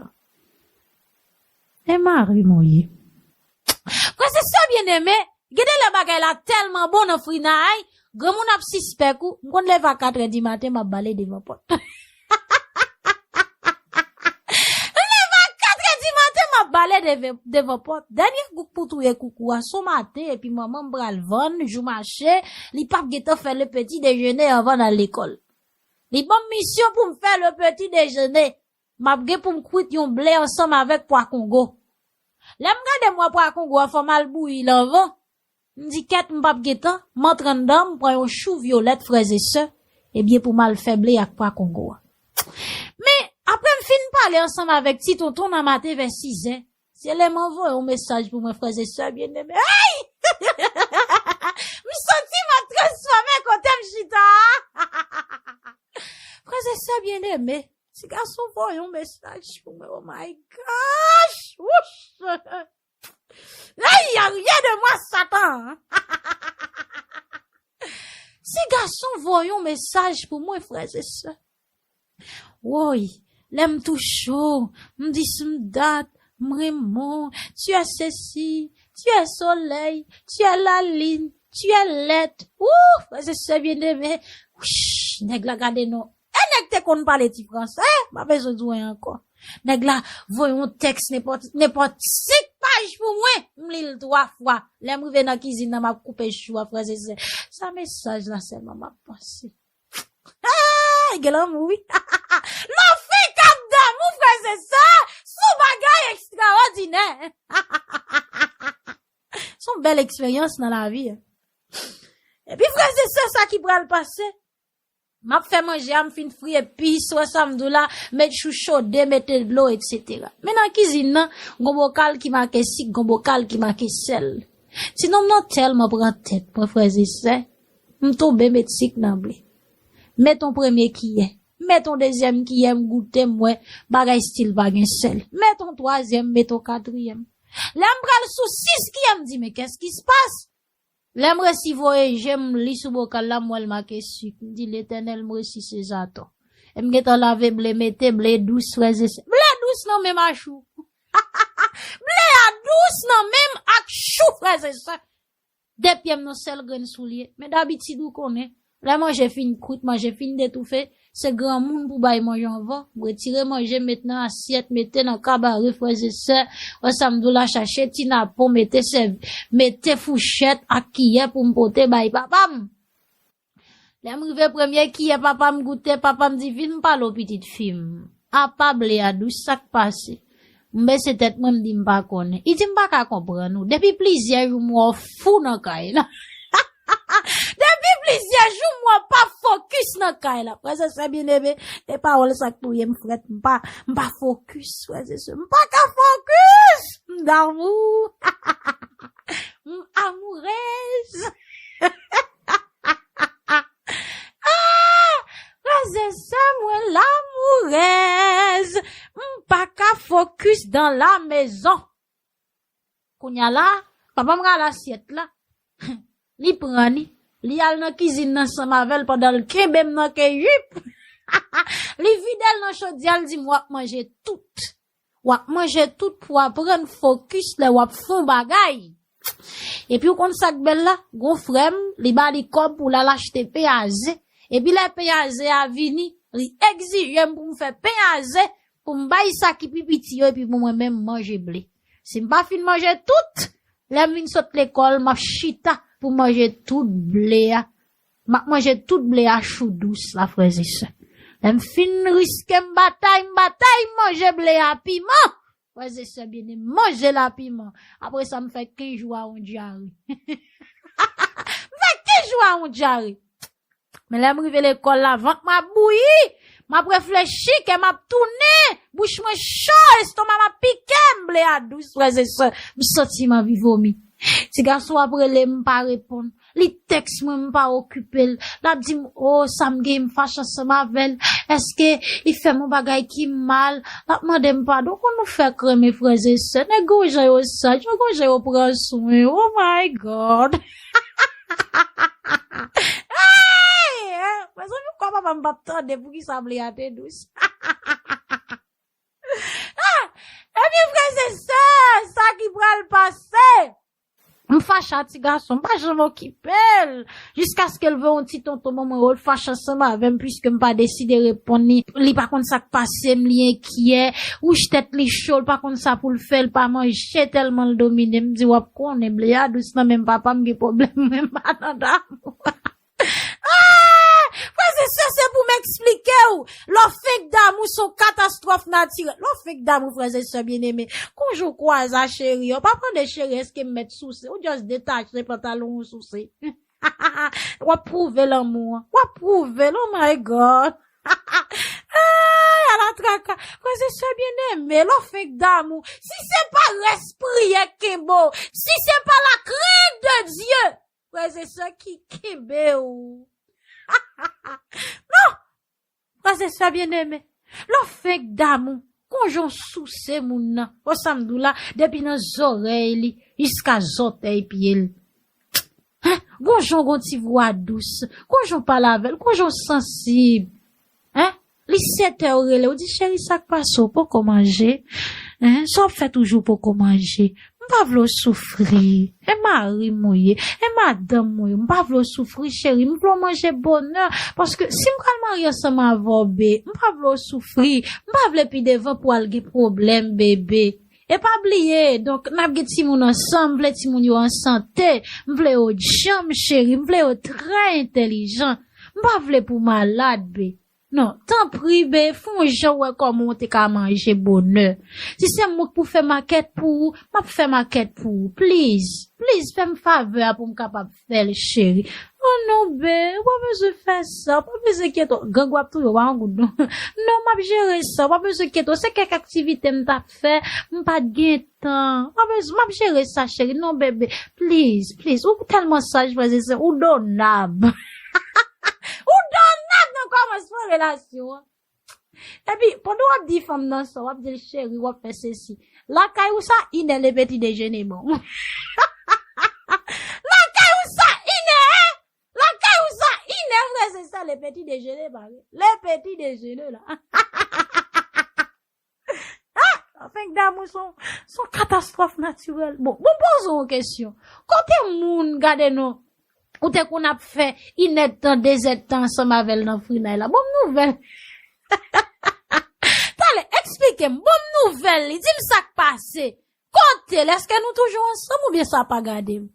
E mari m ou ye. Frè e sè byeneme, gen de lè bagay la tèlman bon nan frinay, granmoun ap sispèk ou, m konn leve a katrè di maten, m ap bale devan pòt. M leve a katrè di maten, m ap bale deve-, devan pòt. Dènye gouk pou touye koukou a, se yon maten, epi manman m pral vann, jou mache, li p ap gentan fè le petit déjeuner anvan l al lekòl. Li ban m misyon pou m fè le petit déjeuner. M ap gen pou m kwit yon ble ansanm avèk pwa kongo. Lè m gade m wè pwa kongo a, fò m al bouyi l anvan. M di, kèt, m p ap gen tan, m antre anndan, m pran yon chou vyolèt, frè e sè, ebyen pou m al fè ble ak pwa kongo a. Men, apre m fin pale ansanm avèk ti tonton nan maten vè sizè, se lè m anvoye yon mesaj pou mwen, frè e sè byeneme. Hey! M santi m ap transfòme kote m chita a. Frè e sè byeneme, ti gason voye yon mesaj pou mwen, oh my gosh! Wouch! Ay, y a rien de moi, Satan! Ti gason voye yon mesaj pou mwen, frè e sè. Woy, lè m tou cho, m dis m dat, m renmen w, tu es ceci, tu es soleil, tu es la lune, tu es l'être. Wouh, frè e sè byeneme. Wouch, nèg la gade non. E nèg te konn pale ti fransè, pa bezwen di w ankò. Nèg la voye yon tèks nenpòt, nenpòt senk paj pou mwen, m li l twa fwa. Lè m rive nan kizin nan, m ap koupe chou a, frè e sè. Sa mesaj la sèlman m ap panse. Hey, gen lanmou, wi. Lè w fenk ap damou, frè e sè, se yon bagay ekstraòdinè. Se yon bèl eksperyans nan lavi. Epi, frè e sè, sa ki pral pase, M ap fè manje a, m fin fri epis, wè sa m di w la, met chou chode, mete dlo, etsetera. Men nan kizin nan, gon bokal ki make sik, gon bokal ki make sèl. Ti nonm nan tèlman pran tèt mwen, frè e sè, m tonbe met sik nan ble. Met on premye kiyè, met on dezyèm kiyè, m goute, m wè bagay stil pa gen sèl. Met on twazyèm, met on katriyèm. Lè m pral sou sis kiyè, m di, men qu'est-ce qui se passe? Lè m resi voye je m li sou bokal la, m wè l make sik. M di, Letènèl, m resi sezi atò. E m gentan lave ble, mete ble dous, frè e sè. Ble dous nan menm ak chou. Ble a dous nan menm ak chou, frè e sè. De pye m nan sèl grenn soulye. Men dabitid ou konnen, lè manje fin kwit, manje fin detoufe, se granmoun pou bay manje anvan. M retire manje, met nan asyèt, mete nan kabare, frè e sè. Wè sa m di w la, chache ti napon, mete sèv, mete fouchèt ak kiyè pou m pote bay papa m. Lè m rive premye kiyè, papa m goute, papa m di, vin m pale w pitit fi m. Apa ble a dous, sa k pase? M bese tèt mwen, m di m pa konnen. Li di m pa ka konprann ou. Depi plizyè jou m wè w fou nan kay la. Depi plizyè jou m wè w pa fokis nan kay la. Frè e sè byeneme, e pawòl sa k touye m frèt, m pa, m pa fokis, frè e sè. M pa ka fokis. M damou. M amourèz. Ah! Frè e sè mwen lamourèz. M pa ka fokis dans la maison. Kounye a la, papa m rale asyèt la. Li pran ni. Li al nan kizin nan ansanm avè l pandan l kenbe m nan ke jip. Li vide l nan chodyè, l di m, w ap manje tout. W ap manje tout pou w aprann fokis lè w ap fè yon bagay. Epi w konn sa k bèl la? Gon frè m, li ba li kòb pou l al achte pen a ze. Epi lè pen a ze a vini, li egzije m pou m fè pen a ze, pou m bay sa ki pi piti yo, epi pou mwen menm manje ble. Si m pa fin manje tout, lè m vin sot lekòl, m ap chita pou m manje tout ble a. M ap manje tout ble a chou dous la, frè e sè. Lè m fin riske m batay, m batay, m manje ble a piman. Frè e sè byeneme, m manje l a piman. Apre sa, m fè kenz jou a yon dyare. M fè kenz jou a yon dyare. Men lè m rive lekòl la, vant mwen ap bouyi. M ap reflechi, kè m ap tounen. Bouch mwen cho, estoma m ap pike m, ble a dous, frè e sè. M santi m anvi vomi. Ti gason ap rele m, m pa reponn. Li tèks mwen, m pa okipe l. L ap di m, o, sa m gen, m fache ansanm avè l. Èske li fè m yon bagay ki mal? L ap mande m padon. Konn nou fè kremen, frè e sè. Nèg gon jan yo saj, yo gon jan yo pran swen. Oh my God! Hey! Mezanmi, kwa papa m p ap tande poukisa ble a te dous. Ah! Ebyen, frè e sè, sa ki pral pase? M fache a ti gason, m pa janm okipe l. Jiskaske l voye yon ti tonton ban mwen, o, l fache ansanm avè m, piske m pa deside reponn li. Li pa konn sa k pase m, li enkyè. Wouch, tèt li cho, l pa konn sa pou l fè, l pa manje tèlman l domine. M di, w ap konnen, ble a dous nan menm papa m, gen pwoblèm, mwen m pa nan damou. Ah! Frè e sè, se pou m eksplike w. Lè w fenk damou, se yon katastwòf natirèl. Lè w fenk damou, frè e sè byeneme, gon jan w kwaze a cheri, w pa mande cheri, èske m mèt souse? Ou just detache pantalon w souse. W ap pwouve lanmou an. W ap pwouve l, oh my God. Ay, ala traka. Frè e sè byeneme, lè w fenk damou, si se pa rès priyè k kenbe w, si se pa la crainte de Dieu, frè e sè ki kenbe w. Non! Frè e sè byeneme, lè w fenk damou, gon jan w souse moun nan. O sa m di w la, depi nan zòrèy li, jiska zòtèy pye l. Hein? Gon jan w gon ti vwa dous, gon jan w pale avè l, gon jan w sansib. Hein? Li sèt è, ou rele, ou di, cheri, sa k pase, ou poko manje? Hein? Sa w ap fè toujou poko manje? M pa vle w soufri. E mari m ou ye, e madanm ou ye, m pa vle w soufri, cheri. M vle w manje bonè. Paske si m pral marye ansanm avè w, be, m pa vle w soufri. M pa vle pi devan pou al gen pwoblèm, bebe. E pa bliye, donk, n ap gen timoun ansanm, m vle timoun yo an sante, m vle yo djanm, cheri, m vle yo trè entèlijan. M pa vle pou malad, be. Non, tanpri, be, fè yon jan w wè kòman w te ka manje bonè. Si se mwen k pou fè makèt pou ou, m ap fè makèt pou ou. Please, please, fè m favè a pou m kapab fè l, cheri. Non, be, ou pa bezwen fè sa, ou pa bezwen enkyete w. Gang w ap touye w, pa yon goud non. Non, m ap jere sa, ou pa bezwen enkyete w. Se kèk aktivite m t ap fè, m pa t gen tan. Ou pa bezwen, m ap jere sa, cheri. Non, bebe, please, please. Ou tèlman saj, frè e sè, ou donab. Ou donab nan kòmansman relasyon an. Epi, pandan w ap di fanm nan sa, w ap di l, cheri, w ap fè sesi. Lakay ou sa, inè le peti dejene bon. Lakay ou sa, inè, lakay ou sa, inè, frè e sè, le peti dejene pare. Le peti dejene la. Ah, fenk damou son, son katastwòf natirèl. Bon, bon, poze yon kesyon. Kote moun, gade non, ou te konn ap fè inèdtan, dezèdtan ansanm avè l nan frinay la? Bon nouvèl. Talè, eksplike m. Bon nouvèl, li di m sa k pase. Kote l? Èske nou toujou ansanm oubyen sa pa gade m?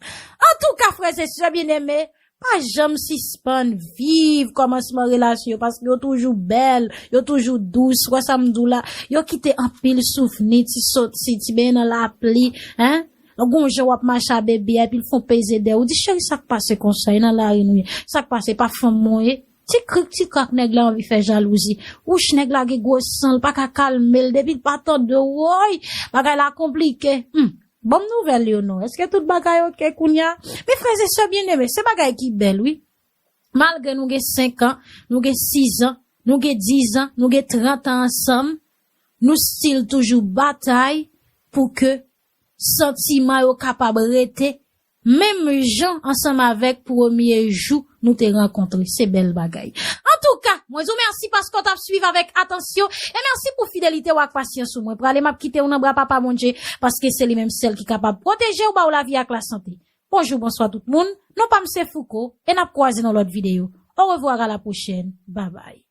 Antouka, frè e sè byeneme, pa janm sispann viv kòmansman relasyon yo, paske yo toujou bèl, yo toujou dous. Wè sa m di w la, yo kite anpil souvni, ti soti, ti benyen nan lapli, en. Gon jan w ap mache a bebe a, epi l fè w peze dèyè w. Ou di, cheri, sa k pase konsa? E nan lari nou ye. Sa k pase? Pa fanm mwen ye? Ti krik, ti krak, nèg la anvi fè jalouzi. Wouch, nèg la gen gwo san, l pa ka kalme l. Depi l pa tande w, woy, bagay la konplike. Hmm. Bon nouvèl yo non. Èske tout bagay oke kounye a? Men frè e sè byeneme, se bagay ki bèl, wi. Malgre nou gen senk an, nou gen sis an, nou gen diz an, nou gen trant an ansanm, nou still toujou batay pou ke santiman yo kapab rete menm jan ansanm avèk premye jou nou te rankontre. Se bèl bagay. Antouka, mwen di w mèsi paske w t ap swiv avèk atansyon, e mèsi pou fidelite w ak pasyans ou. Mwen prale, m ap kite w nan bra Papa Bondye, paske se li menm sèl ki kapab pwoteje w, ba w lavi ak lasante. Bonjou, bonswa tout moun. Non pa m se Fouco, e n ap kwaze nan lòt videyo. Orevwa, a la pwochèn. Babay.